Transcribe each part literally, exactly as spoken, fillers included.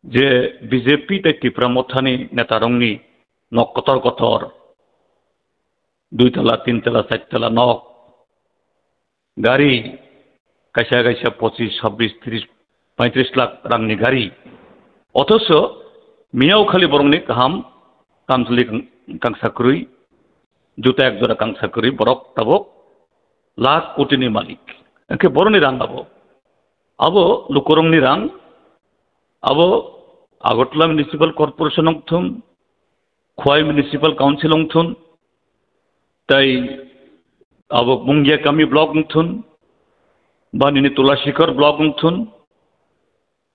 je B J P tei Tipra Mothani netarokni nok kotor kotor, dui tala, tin tala, char tala nok, gari, kaisa kaisa pochis, sabbish, tris, paitris lakh rangni gari. Othoso miyao khali borokni kaham kamchwlwi kang-, kangsa kwrwi, juta ek jora kangsa kwrwi borok tabuk lakh kotini malik. Hwnkhe borokni rang abo, abo lukurokni rang, abo Agartala Municipal Corporation wngthun, Khowai Municipal Council wngthun, tei abo Mungiakami Block wngthun, ba nini Tulasikhor Block wngthun,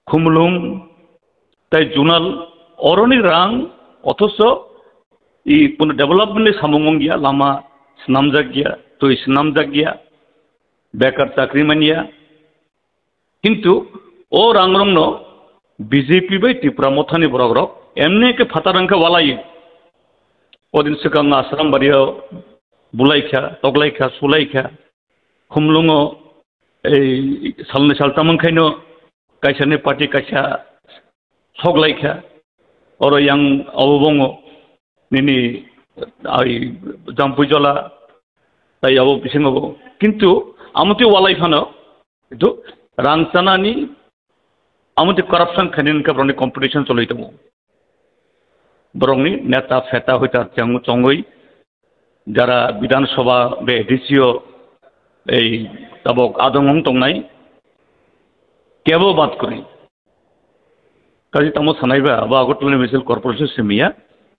Khumulwng tei Zonal, oroni rang, othoso i kuno development ni samung wngya, lama swnamjakya, twi swnamjakya, bekar chakri manya. Kintu o rangrokno B J P bai Tipra Mothani borokrok emne khe phatar wngkha walai. Odin swkang Asram bario bulaikha, toklaikha, sulaikha, Khumlwngo ei salni saltam wngkhaino kaisani party kaisa soklaikha. Oro yang abo bongo nini ai Jampui Jola tai abo bisingo bo. Kintu amotwi walai phano, kintu rang chanani amotwi corruption khainani wngkha borokni competition choli tongo. Borokni neta pheta hoita chang-, chongwi jara Bidhan Sabha be A D C o ei tabok adong wng tongnai kebo bad kwrwi. Kaji tamo sanaiba abo Agartala Municipal Corporation simiya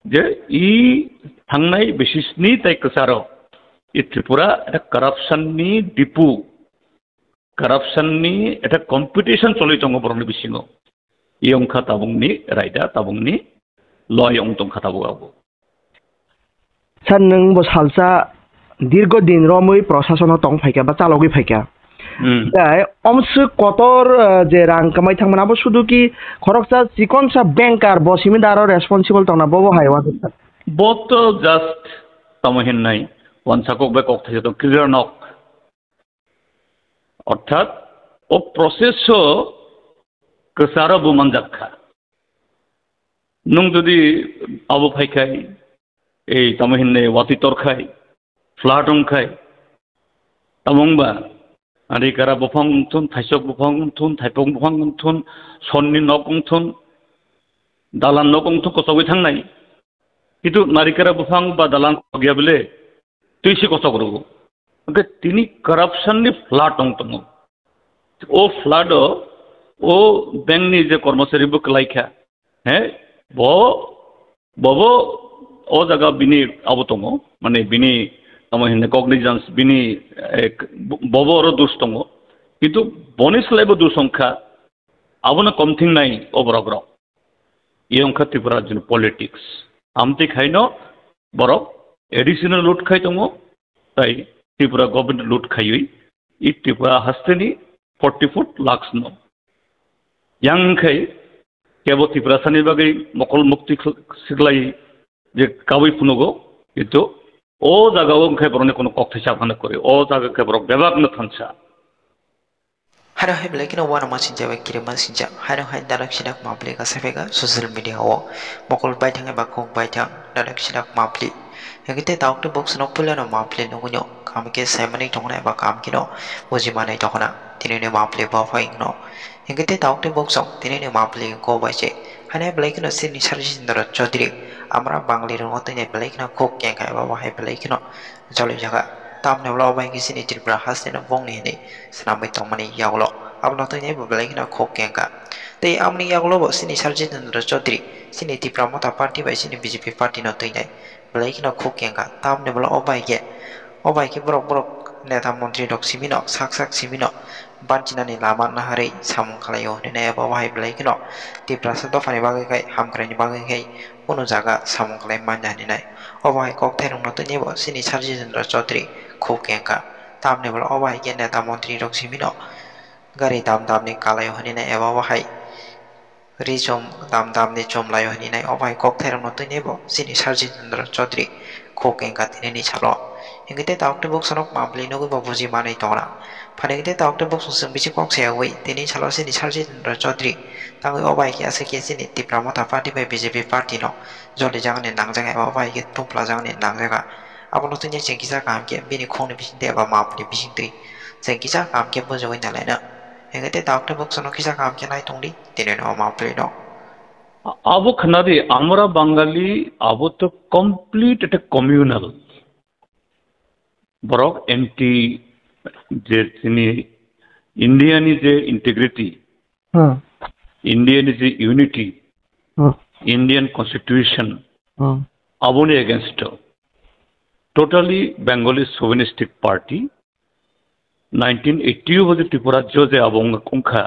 je i thangnai bisisni tai kwcharo i Tripura corruption ni dipu, corruption ni eta competition choli tongo borokni bisingo. Iyong kha tabukni raida, tabukni loi ong tong kha tabuk abo. Sir, nwng bo salsa dirgo din romwi prosasono tong phaikha ba chalogwi phaikha. Hmm. Tei omswk kotor, eh, je rang kamai thangmani abo sudu ki khoroksa chikonsa banker bo simi da aro responsible tongna bobo hai wa sir. Bo to just tamo hinnai wansa kok bai kok thaisa tong clear nok. Orthat o process o kwcharo bo manjak kha. Nwng jodi abo phai khai, ei tamo hinne watwi tor khai, flood wng khai, tamo wngba narikara buphang wng thun, thaisok buphang wng thun, thaipok buphang wng thun, sonni nok wng thun, dalan nok wng thun kochogwi thangnai. Kintu narikara buphang ba dalan kogya bele twi se kochok rwgo. Hwnkhe tini corruption ni flood wng tongo. O flood o, o bank ni je kormosari bo kwlai kha, he, bo, bobo o jaga bini abo tongo, mane bini tamo hinne cognizance bini, eh, bobo oro dus tongo, kintu boni slai bo dus wng kha, abono kom thingnai o borok rok. Iyong kha Tripura rajyoni politics. Amtwi khaino borok A D C no loot khai tongo, tai Tripura government loot khaiwi i Tripura hasteni forty foot lakhs no. Yang khai kebo Tripura sani bagwi mokol mukti khl-, siklai je kabui phunugo, kintu o jaga o khai borokni kono kok thaisa phano kwrwi, o jaga khai borok bebak no thansa. Haino hai belai kheno uanama sinjak bai kirima sinjak. Haino hai dalak sidak mapli ka sapheka social media o. Mokol baithang eba kok baithang dalak sidak mapli. Hingke te tauk te box no puila no mapli nugui no. Kam ke saimani tongna eba kam kino buji manai tongna. Tini ni mapli bo phai no. Hingke te tauk te box o tini ni mapli ko bai se. Haino hai belai kheno sini Sarji Chandra Chaudhary. Amra Bangli rung o tini belai kheno kok kengka eba bo hai belai kheno joloi jaga. Tamni ulo obo hingke sini Tripura haste no bongni hinui. Swnamwi tongmani yagulo. Abono twi nai bo belai kheno khuk kengkha. Tei aboni yagulo bo sini Sarjitendra Chaudhary, sini Tipra Motha Party bai sini B J P party no twi nai belai kheno khuk kengkha. Tamni bwla o bai khe, o bai khe borok, borok neta montri rok simi no, sak sak simi no banchinani lama naharwi samung khlai o hinwi nai abo bahai belai kheno Tiprasa dophani bagwi khai, hamkraini bagwi khai, kunu jaga samung khlai manya hinwi nai. Obo hai kokthai rokno tini bo sini Sarjitendra Chaudhary khuk kengkha. Tamni bwla obo hai khe neta montri rok simi no gari dam dam ni kalai o hinwi nai eba obo hai ri chum dam dam ni chum lai o hinwi nai. Obo hai kokthai rokno tini bo sini Sarjitendra Chaudhary khuk kengkha tini ni salo. Hingke tei tabuk tei buksuno mapli nugwi bo buji manwi tongra. Phani hingke tei tabuk tei buksung chwng bisi kok sayawi tini salo chini Sir Jitendra Chaudhary tangwi o bai khe aswk khe chini Tipra Motha Party bai B J P party no joli jagani nangjak eba o bai khe tumpla jagani nangjak. Abono tini chwng kisa kaham khe bini khungni bisingtwi eba mapli bisingtwi chwng kisa kaham khe bujogwi nalaina. Hingke tei tabuk tei buksuno kisa kaham khe nai tongdi tini no mapli no. Abo khnadi, আমরা বাঙালি, abo to complete একটা communal. Borok anti je chini India ni je integrity, Hmm. India ni je unity, Hmm. Indian constitution, Hmm. aboni against o. Totally Bengali chauvinistic party, nineteen eighty o je Tripura jo je abo wng-, wngkha,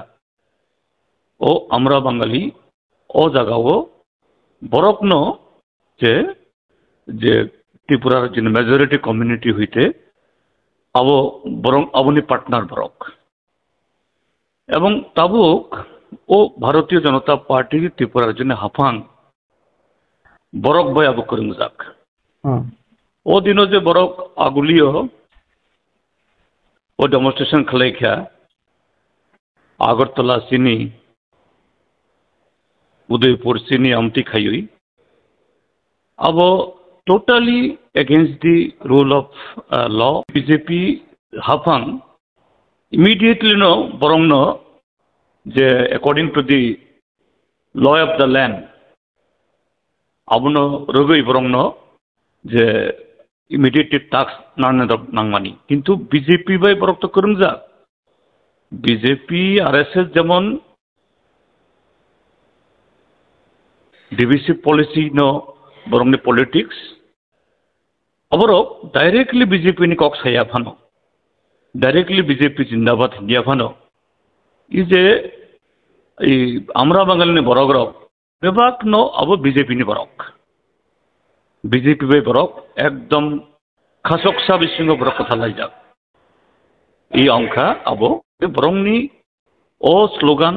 o আমরা বাঙালি, o jagao borokno je, je Tripura rajyoni majority community hoite abo borok, aboni partner borok. Ebong tabuk o Bharatiya Janata Party Tripura rajyoni haphang borok bai abo kwrwngjak. Hmm. O dino je borok agulio o demonstration khlai kha, Agartala chini, Udaipur chini amtwi khaiwi. Abo totally against the rule of, uh, law. B J P haphang immediately no borokno je according to the law of the land abono rwgwi borokno je immediate tax nangnai rok nangmani. Kintu B J P bai borok to kwrwngjak. B J P, R S S jemon divisive policy no borokni politics. Aborok directly B J P ni kok saya phano. Directly B J P jindabad hindia phano. I je i আমরা বাঙালি ni borok rok bebakno abo B J P ni borok. B J P bai borok ekdom khasoksa bisingo borok kwthar laijak. I wngkha abo borokni o slogan,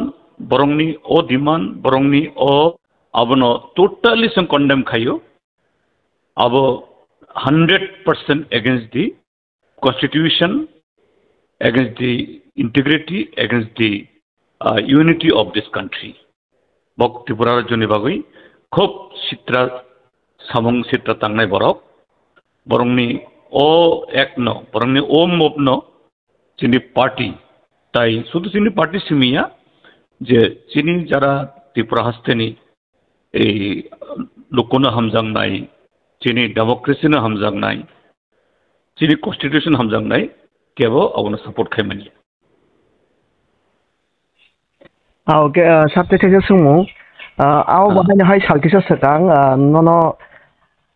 borokni o demand, borokni o abono totally chwng condemn khaio. Abo hundred percent against the constitution, against the integrity, against the, uh, unity of this country. Bok Tripura rajyoni bagwi khub sitra samung sitra tangnai borok. Borokni o act no, borokni o move no chini party, tai sudu chini party simiya je chini jara Tripura hasteni ei lukuno hamjaknai, chini democracy no hamjaknai, chini constitution hamjaknai, kebo abono support khaimani. Ah, okay, ah, sabte khaisa swngmung. Ah, ao Hmm. bahaino hai sal kisa swkang, ah, nono,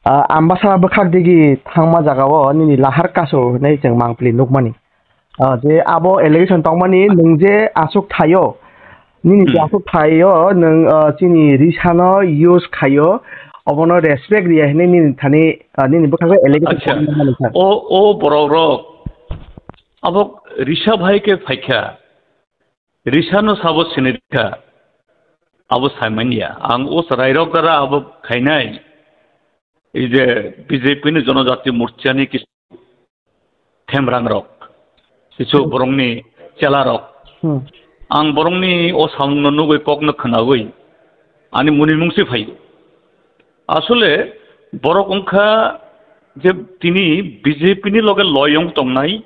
ah, Ambasa bwkhak digi thangma jagao nini lahar kasu hinwi chwng mangpili nukmani. Ah, je abo allegation tongmani nwng je aswk thaio, nini je Hmm. aswk thaio, nwng, ah, chini risano use khaio, obono respect riya hinwi nini thani, ah, nini bwkhago allegation Acha. tongmani sir. O, o borok rok abo risa bhai khe phaikha, risano sabo sinirkha, abo saimanya. Ang o chwrairok dara abo khainai, ei je B J P ni Jonojati Morcha ni kis-, themrang rok, kisu Hmm. borokni chela rok. Hmm. Ang borokni o samungno nugwi kokno khwnawi ani munimung se phaio. Asole borok wngkha je tini B J P ni loge loyong tongnai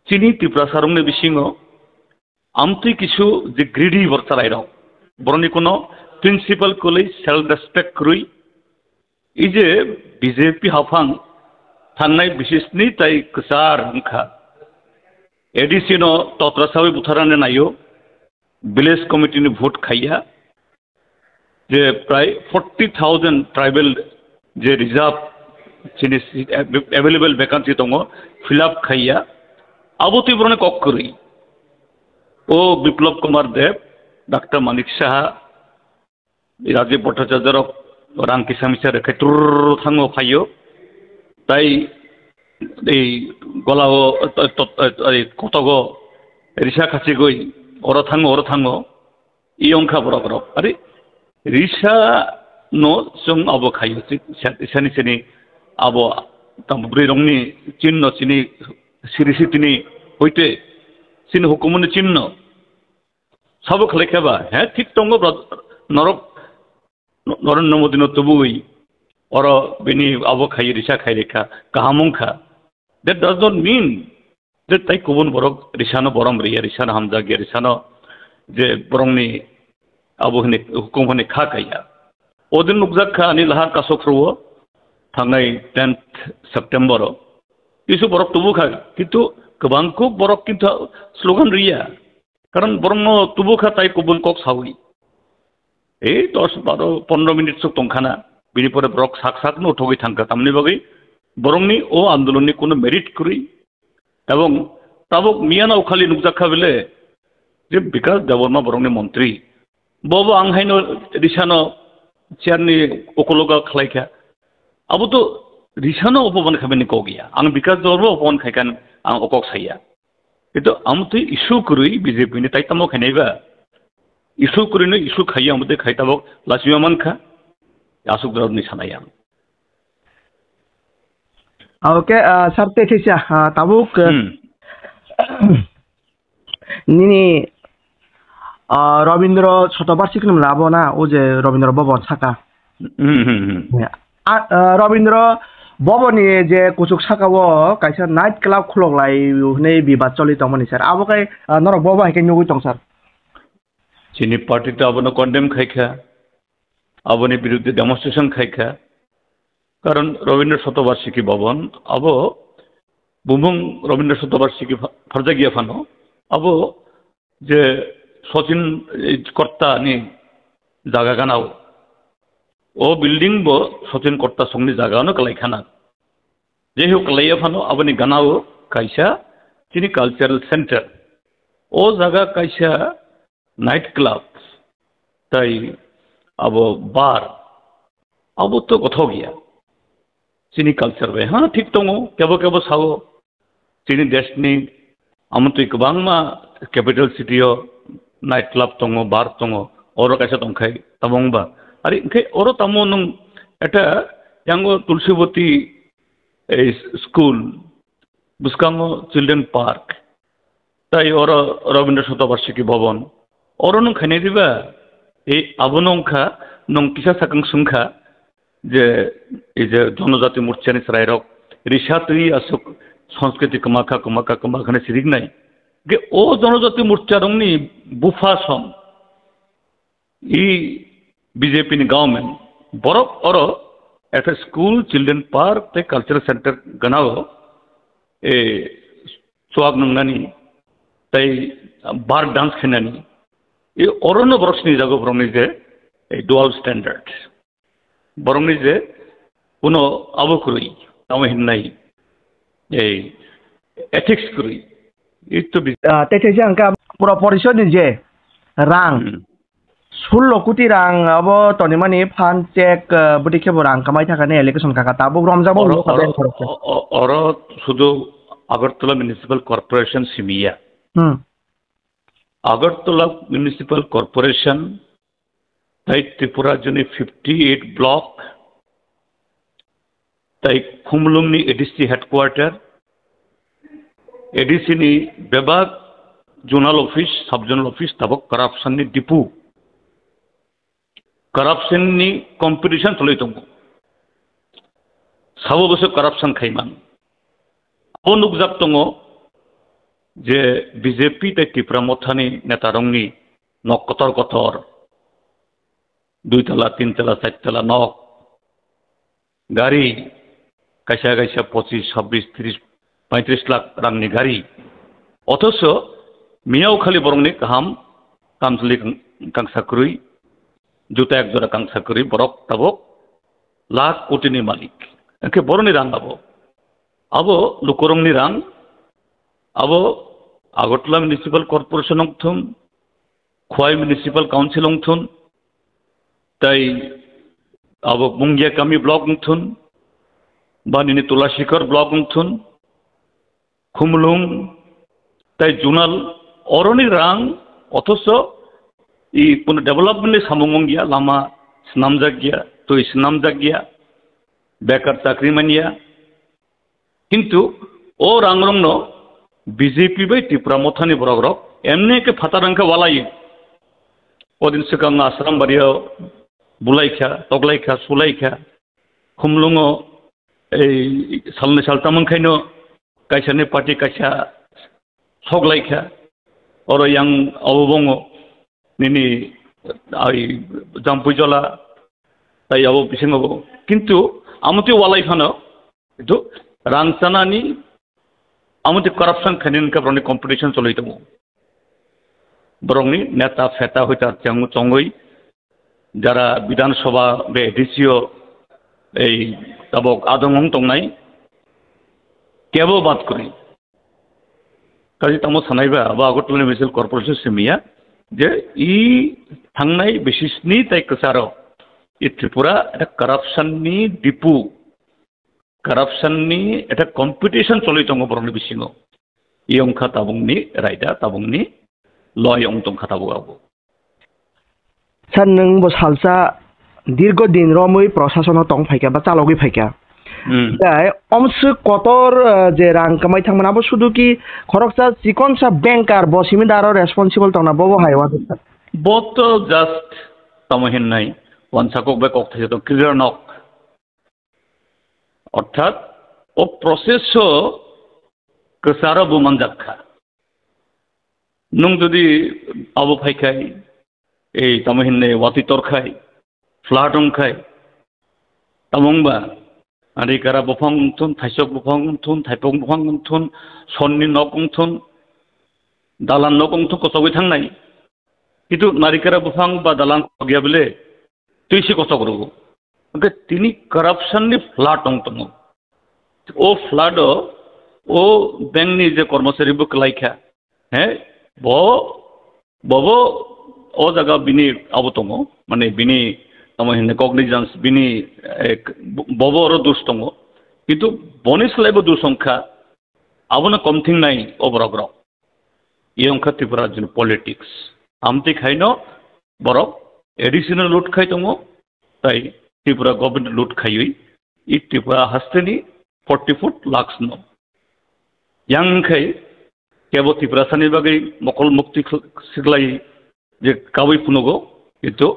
chini Tiprasa rokni bisingo amtwi kisu je greedy borok chalairok, borokni kuno principle kwlwi self respect kwrwi. I je B J P haphang thangnai bisisni tai kwchar wngkha. A D C no totra sawi butharani naio, village committee ni vote khaiya, je prai forty thousand tribal je reserve chini seat av-, available vacancy tongo, fill up khaiya, abo twi borokni kok kwrwi. O Biplab Kumar Deb, Doctor Manik Saha, Rajiv Bhattacharya rok rang kisa misa rwkhe trrrr thango phaio. Tai ei golao, to-, to-, ei kotogo risa khachigwi oro thango, oro thango. I wngkha borok rok. Are risa no chwng abo khaio, sani sani abo tamo bwrwi rokni chinno chini siri sitini hoite chini hukumu ni chinno sabo khlai khe ba, he, thik tongo bro, norok Narendra Modi no tubui oro bini abo khai risa khai rikha kaham wngkha. That does not mean je tai kubun borok risano borom riya, risano hamjakya, risano je borokni abo hwnwi hukum hwnwi kha kaiya. O din nukjak kha ani lahar kaso phuru o thangnai tenth September o. Kisu borok tubu kha, kintu kwbang kuk borok kintu slogan riya. Karon borokno tubu kha tai kubun kok sawi. Ei dos, baro, pondro minute sok tongkhana. Bini pore borok sak sak no thogwi thangkha. Tamni bagwi borokni o andolonni kuno merit kwrwi. Ebong tabuk miyana ukhali nukjak kha bile je Bikas Debbarma borokni montri. Bobo ang haino risano chairni ukologo khlaikha. Abo to risano opoman khaimani kok ya. Ang Bikas Debbarma opoman khaikha ang o kok saya. Ito amtwi issue kwrwi B J P ni tai tamo khainai ba? Issue kwrwi no issue khaiya amtwi khai tabok lachima mankha. Asuk dorok ni sanai ang. Okay, ah, sir, te thisa, ah, tabuk, ah, Hmm. nini, ah, Robindra Shatobarshik nung labo na, o je Robindra Bhavan saka. Hmm, hmm, hmm. Ya. Ah, ah, Robindra Bhavan ni je kuchuk saka o kaisa night club khulok lai hwnwi bibad choli tongmani, sir. Abo kai, ah, norok bobo hai khe nugwi tong, sir. Chini party to abono condemn khai kha. Aboni birudde demonstration khai kha. Karon Rabindra Shatobarshiki Bhavan, abo bumung Rabindra Shatobarshiki pha-, pharjakya phano, abo je Sachin, eh, Korta ni jaga ganao. O building bo Sachin Korta songni jaga ano kalai khana. Jehok kalaiya phano aboni ganao kaisa chini cultural center. O jaga kaisa night club, tai abo bar, abo to gothok ya. Chini culture bai, ha, thik tongo, kebo kebo sao, chini desh ni amotwi kwbangma capital city o night club tongo, bar tongo, oro kaisa tongkhai tamo wngba. Ari hwnkhe oro tamo nwng eta yango Tulsiboti, ei, school, bwskango children park, tai oro Rabindra Shatobarshiki Bhavan. Oro nwng khainai diba? Ei, abono wngkha, nwng kisa sakang swngkha je, ei je Jonojati Morchani chwrairok risa twi aswk Sanskriti kwmakha, kwmakha, kwmakha hwnwi siriknai. Ge o Jonojati Morcharokni bupha song, I B J P ni government, borok oro at a school, children park tei cultural center ganao, e, chuak nungnani tei bar dance khainani, e, orono borok sinijago borokni je, e, dual standard. Borokni je kuno abo kwrwi, tamo hinnai, e, ethics kwrwi. Itto bi- Ah, tei tei jang ka pura porishod ni je rang, Hmm. Sullo koti rang abo tonimani phan check, ah, bwtwi khe bo rang kamai thakani allegation kaka tabuk romjak bo Oro, wngkha oro, beng khoroksa. O-, o-, oro sudu Agartala Municipal Corporation simiya. Hmm. Agartala Municipal Corporation tai Tripura rajyoni fifty eight block, tai Khumulwng ni A D C headquarter, A D C ni bebak zonal office, sub zonal office, tabok corruption ni dipu. Corruption ni competition choli tongo. Sabo bwswk corruption khaiman. Abo nukjak tongo je B J P tei Tipra Mothani netarokni nok kotor kotor, dui tala, tin tala, char tala nok, gari, kaisa kaisa pochis, sabbish, tris, paitris lakh rangni gari. Othocho miyao khali borokni kaham kamchwlwi kang-, kangsa kwrwi, juta ek jora kangsa kwrwi borok tabok lakh kotini malik. Hwnkhe boroni rang abo. Abo lukurokni rang, abo Agartala Municipal Corporation wngthun, Khowai Municipal Council wngthun, tai abo Mungiakami block wngthun, ba nini Tulashikar block wngthun, Khumulwng, tai zonal oroni rang, othocho i kuno development ni samung wngya, lama swnamjakya, twi swnamjakya, bekar chakri manya, Kintu o rangrokno B J P bai Tipra Mothani borok rok emne ke phatar wngkha walai. Odin swkang Asram bario bulaikha, toklaikha, sulaikha. Khumlungo ei salni saltam wngkhaino kaisani party kaisa soklaikha. Oro yang abo bongo nini ai Jampui Jola tai abo bisingo bo. Kintu amotwi walai phano, kintu rang chanani amotwi corruption khainani wngkha borokni competition choli tongo. Borokni neta pheta hoita chong-, chongwi jara Bidhan Sabha be D C o ei tabok adong wng tongnai kebo bad kwrwi. Kaji tamo sanaiba abo Agartala Municipal Corporation simiya je i thangnai bisisni tai kwcharo i Tripura eta corruption ni dipu, corruption ni eta competition choli tongo borokni bisingo. I wngkha tabukni raida, tabukni loi wng tongkha tabuk abo. Sir, nwng bo salsa dirgo din romwi prosasono tong phaikha ba chalogwi phaikha. Hmm. Tai omswk kotor, eh, je rang kamai thangmani abo sudu ki khoroksa chikonsa banker bo simi daro responsible tongna bobo hai wa. Bo to just tamo hinnai wansa kok bai kok thaisa to clear nok. Orthat o process o kwcharo bo manjak kha. Nwng jodi abo phai khai, ei tamo hinne watwi tor khai, flood wng khai, tamo wngba narikara buphang wng thun, thaisok buphang wng thun, thaipok buphang wng thun, sonni nok wng thun, dalan nok wng thun, kochogwi thangnai. Kintu narikara buphang ba dalan kok ya bile, twi se kochok rwgo. Hwnkhe tini corruption ni flood wng tongo. O flood o, o bank ni je kormosari bo kwlai kha, he, bo, bobo o jaga bini abo tongo, mane bini tamo hinne cognizance bini, eh, bobo oro dus tongo. Kintu boni slai bo dus wng kha, abono kom thingnai o borok rok. Iyo wngkha Tripura rajyoni politics. Amtwi khaino borok additional loot khai tongo, tai Tripura government loot khaiwi i Tripura hasteni forty four lakhs no. Yang khai kebo Tripura sani bagwi mokol mukti khl-, siklai je kawi phunugo, kintu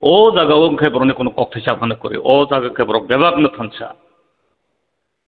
o jaga o wngkhai borokni kono kok thaisa phano kwrwi, o jaga khe borok bebak no thansa.